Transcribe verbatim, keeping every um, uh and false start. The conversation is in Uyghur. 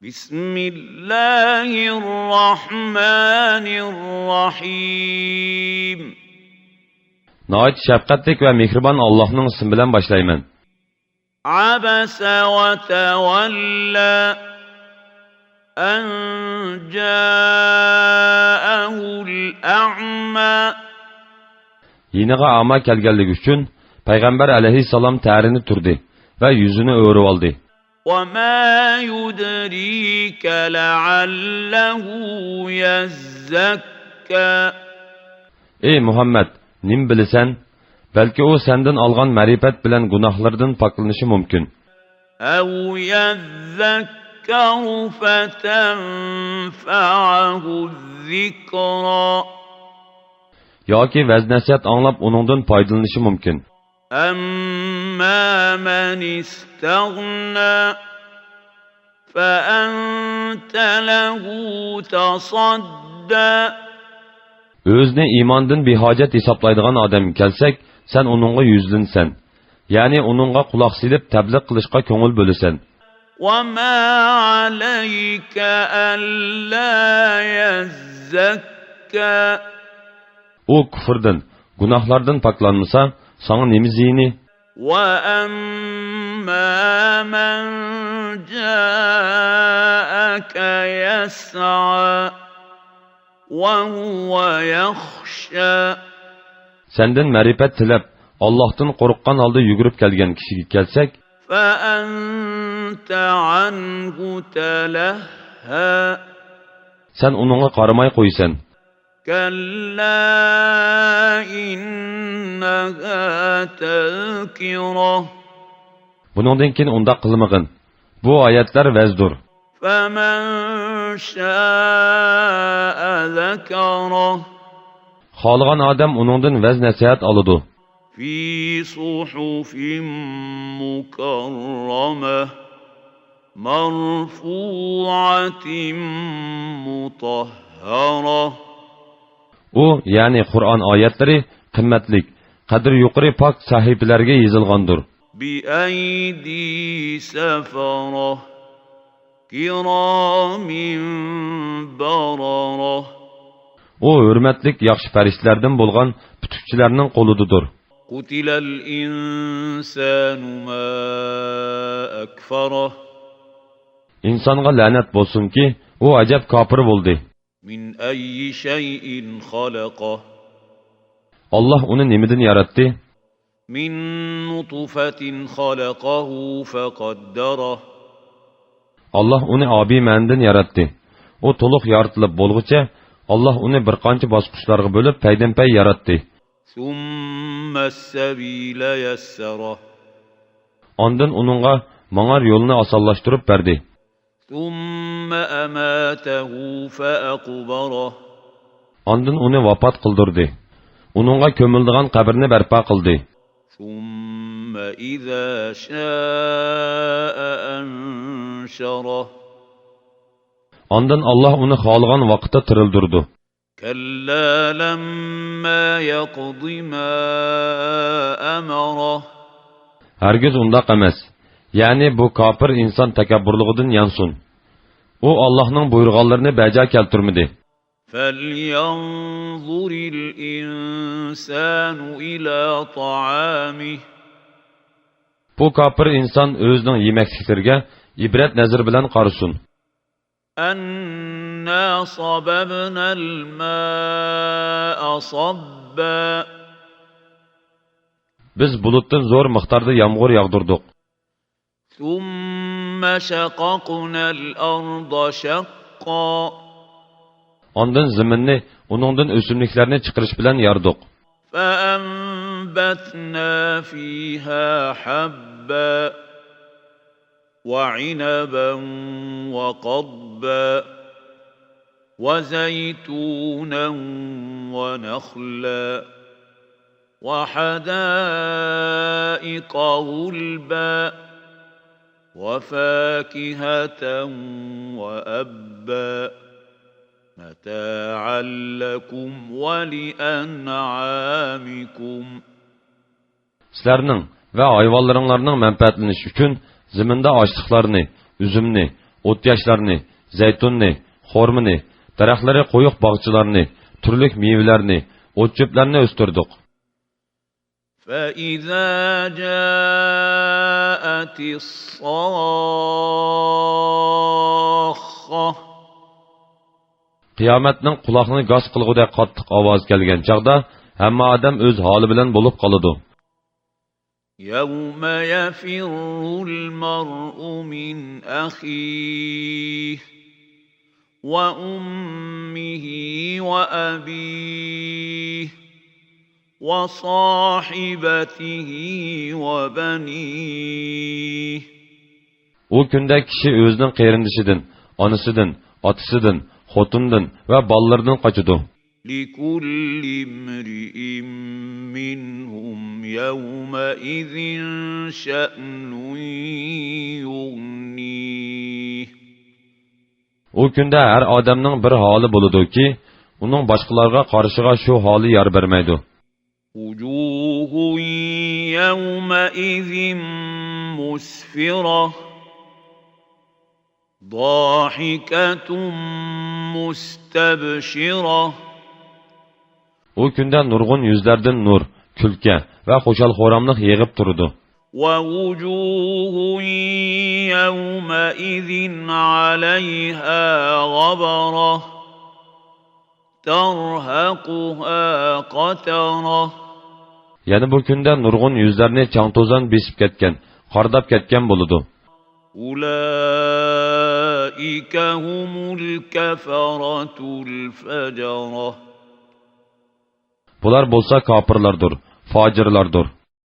بسم الله الرحمن الرحيم. ناھايىتى شەپقەتلىك ۋە مېھرىبان ئاللاھنىڭ ئىسمى بىلەن باشلايمەن. عبس وتولى أن جاءه الأعمى. يېنىغا ئەما كەلگەنلىكى ئۈچۈن پەيغەمبەر ئەلەيھىسسالام تەرىنى تۈردى ۋە يۈزىنى ئۆرۈۋالدى. وما يدريك لعله يزكى. ئەي مۇھەممەد، نېمە بىلىسەن؟ بەلكى ئۇ سەندىن ئالغان مەرىپەت بىلەن گۇناھلىرىدىن پاكلىنىشى مۇمكىن. أو يذكر فتنفعه الذكرى. ياكى ۋەز-نەسىھەت ئاڭلاپ ئۇنىڭدىن پايدىلىنىشى مۇمكىن. أما من استغنى فأنت له تصدى. ئۆزىنى ئىماندىن بىھاجەت ھېسابلايدىغان ئادەمگە كەلسەك، سەن ئۇنىڭغا يۈزلىنىسەن. يەنى ئۇنىڭغا قۇلاق سېلىپ تەبلىغ قىلىشقا كۆڭۈل بۆلىسەن. وما عليك ألا يزكى. ئۇ كۇفردىن، گۇناھلاردىن پاكلانمىسا، ساڭا نېمە زىيىنى؟ وأما من جاءك يسعى وهو يخشى. سەندىن مەرىپەت تىلەپ، ئاللاھتىن قورققان ھالدا يۈگۈرۈپ كەلگەن كىشىگە كەلسەك، فأنت عنه تلهى. سەن ئۇنىڭغا قارىماي قويىسەن. كلا إنها تذكرة. بۇنىڭدىن كېيىن ئۇنداق قىلمىغىن. بۇ ئايەتلەر ۋەزدۇر. فمن شاء ذكره. خالىغان ئادەم ئۇنىڭدىن ۋەز-نەسىھەت ئالىدۇ. في صحف مكرمة مرفوعة مطهرة. ئۇ، يەنى قۇرئان ئايەتلىرى قىممەتلىك، قەدرى يۇقىرى پاك سەھىپىلەرگە يېزىلغاندۇر. بأيدي سفرة كرام بررة. ئۇ ھۆرمەتلىك ياخشى پەرىشتىلەردىن بولغان پۈتۈكچىلەرنىڭ قولىدىدۇر. قتل الإنسان ما أكفره. ئىنسانغا لەنەت بولسۇنكى، ئۇ ئەجەب كاپىر بولدى. من أي شيء خلقه. ئاللاھ ئۇنى نېمىدىن ياراتتى؟ من نطفة خلقه فقدره. ئاللاھ ئۇنى ئابىمەنىدىن ياراتتى. ئۇ تولۇق يارىتىلىپ بولغۇچە، ئاللاھ ئۇنى بىر قانچە باسقۇچلارغا بۆلۈپ، پەيدىنپەي ياراتتى. ثم السبيل يسره. ئاندىن ئۇنىڭغا ماڭار يولىنى ئاسانلاشتۇرۇپ بەردى. ثم أماته فأقبره. ئاندىن ئۇنى ۋاپات قىلدۇردى. ئۇنىڭغا كۆمۈلىدىغان قەبرىنى بەرپا قىلدى. ثم إذا شاء أنشره. ئاندىن ئاللاھ ئۇنى خالىغان ۋاقىتتا تىرىلدۈرىدۇ. كلا لما يقض ما أمره. ھەرگىز ئۇنداق ئەمەس. يەنى بۇ كاپىر ئىنسان تەكەببۇرلۇقىدىن يانسۇن. ئۇ ئاللاھنىڭ بۇيرۇغانلىرىنى بەجا كەلتۈرمىدى. فلينظر الإنسان إلى طعامه. بۇ كاپىر ئىنسان ئۆزىنىڭ يېمەكلىكلىرىگە ئىبرەت نەزىرى بىلەن قارىسۇن. أنا صببنا الماء صبا. بىز بۇلۇتتىن زور مىقداردا يامغۇر ياغدۇردۇق. ثم شققنا الأرض شقا. ئاندىن زېمىننى، ئۇنىڭدىن ئۆسۈملۈكلەرنى چىقىرىش بىلەن ياردۇق. فأنبتنا فيها حبا وعنبا وقضبا وزيتونا ونخلا وحدائق غلبا وفاكهة وأبا متاعا لكم ولأنعامكم. سىلەرنىڭ ۋە ھايۋانلىرىڭلارنىڭ مەنپەئەتلىنىشى ئۈچۈن زېمىندا ئاشلىقلارنى، ئۈزۈمنى، ئوتياشلارنى، زەيتۇننى، خورمىنى، دەرەخلىرى قويۇق باغچىلارنى، تۈرلۈك مېۋىلەرنى، ئوت-چۆپلەرنى ئۆستۈردۇق. فَإِذَا جَاءَتِ الصَّاخَّةُ. قىيامەتنىڭ قۇلاقنى گاس قىلغۇدەك قاتتىق ئاۋاز كەلگەن چاغدا، ھەممە ئادەم ئۆز ھالى بىلەن بولۇپ قالىدۇ. يَوْمَ يَفِرُّ الْمَرْءُ مِنْ أَخِيهِ وَأُمِّهِ وَأَبِيهِ وَصَاحِبَتِهِ وَبَنِيهِ. ئۇ كۈندە كىشى ئۆزىنىڭ قېرىندىشىدىن، ئانىسىدىن، ئاتىسىدىن، خوتۇنىدىن ۋە بالىلىرىدىن قاچىدۇ. لِكُلِّ امْرِئٍ مِّنْهُمْ يَوْمَئِذٍ شَأْنٌ يُغْنِيهِ. ئۇ كۈندە ھەر ئادەمنىڭ بىر ھالى بولىدۇكى، ئۇنىڭ باشقىلارغا قارىشىغا شۇ ھالى يار بەرمەيدۇ. وُجُوهٌ يَوْمَئِذٍ مُّسْفِرَةٌ ضَاحِكَةٌ مُّسْتَبْشِرَةٌ. ئۇ كۈندە نۇرغۇن يۈزلەردىن نۇر، كۈلكە ۋە خۇشال-خۇراملىق يېغىپ تۇرىدۇ. وَوُجُوهٌ يَوْمَئِذٍ عَلَيْهَا غَبَرَةٌ تَرْهَقُهَا قَتَرَةٌ. يەنە بۇ كۈندە نۇرغۇن يۈزلەرنى چاڭ-توزان بېسىپ كەتكەن، قارداپ كەتكەن بولىدۇ. أُولَئِكَ هُمُ الْكَفَرَةُ الْفَجَرَةُ. بۇلار بولسا كاپىرلاردۇر، فاجىرلاردۇر.